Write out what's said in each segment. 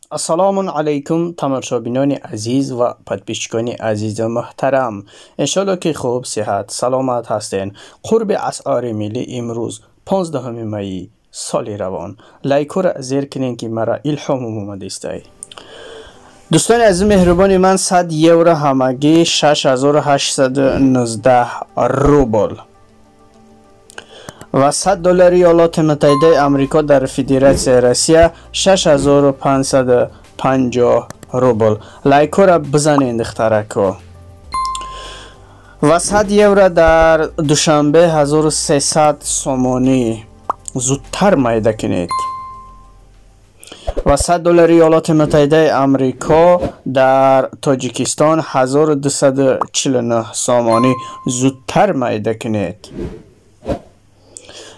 Ассалому алайкум, тамошобинони азиз ва подписчикони азизу муҳтарам. Иншолло ки хуб, сиҳат, саломат ҳастен. Қурби асъори миллӣ имрӯз 15 майи соли равон. Лайкҳоро зер кунен, ки мара илҳом омадистай. Дӯстони азиз, меҳрубони ман, 100 евро ҳамагӣ 6819 рубл ва 100 доллари Иёлоти Муттаҳидаи Амрико дар Федератсияи Россия 6550 рубл. Лайкҳоро бизанед, духтарако. Ва 100 евро дар Душанбе 1300 сомонӣ. Зудтар майда кунед. Ва 100 доллари Иёлоти Муттаҳидаи Амрико дар Тоҷикистон 1249 сомонӣ. Зудтар майда кунед.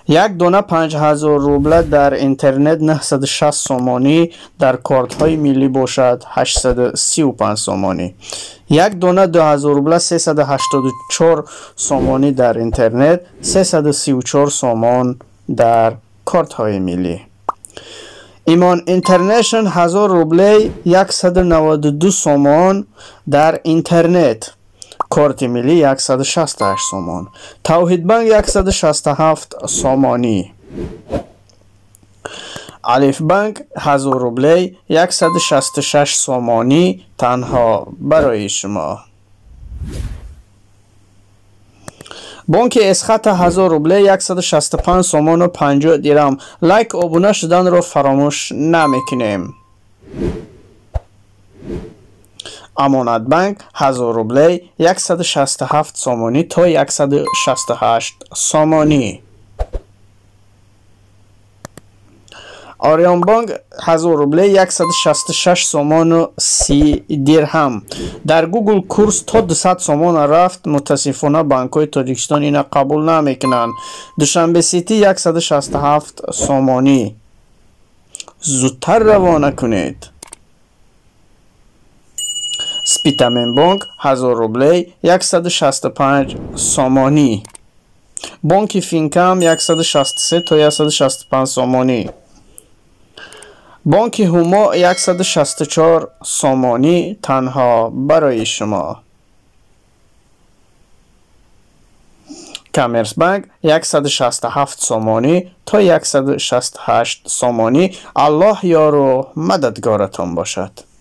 Як дона 5000 рубла дар интернет 960 сомонӣ, дар кортҳои миллӣ бошад 835 сомонӣ. Як дона 2000 рубла 384 сомонӣ дар интернет, 334 сомон дар кортҳои миллӣ. Имон Интернешнл 1000 рублей 192 сомон дар интернет, корти миллӣ 168 сомон. Тавҳидбанк 167 сомонӣ. Алифбанк 1000 рублей 166 сомонӣ танҳо барои шумо. Бонки Эсхата 1000 рублей 165 сомону 50 дирам. Лайк, обуна шуданро фаромӯш намекунем. Амонатбанк 1000 рублей 167 сомонӣ то 168 сомонӣ. Ориёнбонк 1000 рублей 166 сомону 30 дирҳам. Дар Google курс то 200 сомона рафт, мутаассифона банкҳои Тоҷикистон ина қабул намекунанд. Душанбе Сити 167 сомонӣ. Зудтар равона кунед. Спитаменбонк 1000 рублей 165 сомонӣ. Бонки Финкам 163 то 165 сомонӣ. Бонки Ҳумо 164 сомонӣ танҳо барои шумо. Коммерсбанк 167 сомонӣ то 168 сомонӣ. Аллоҳ ёру мададгоратон бошад.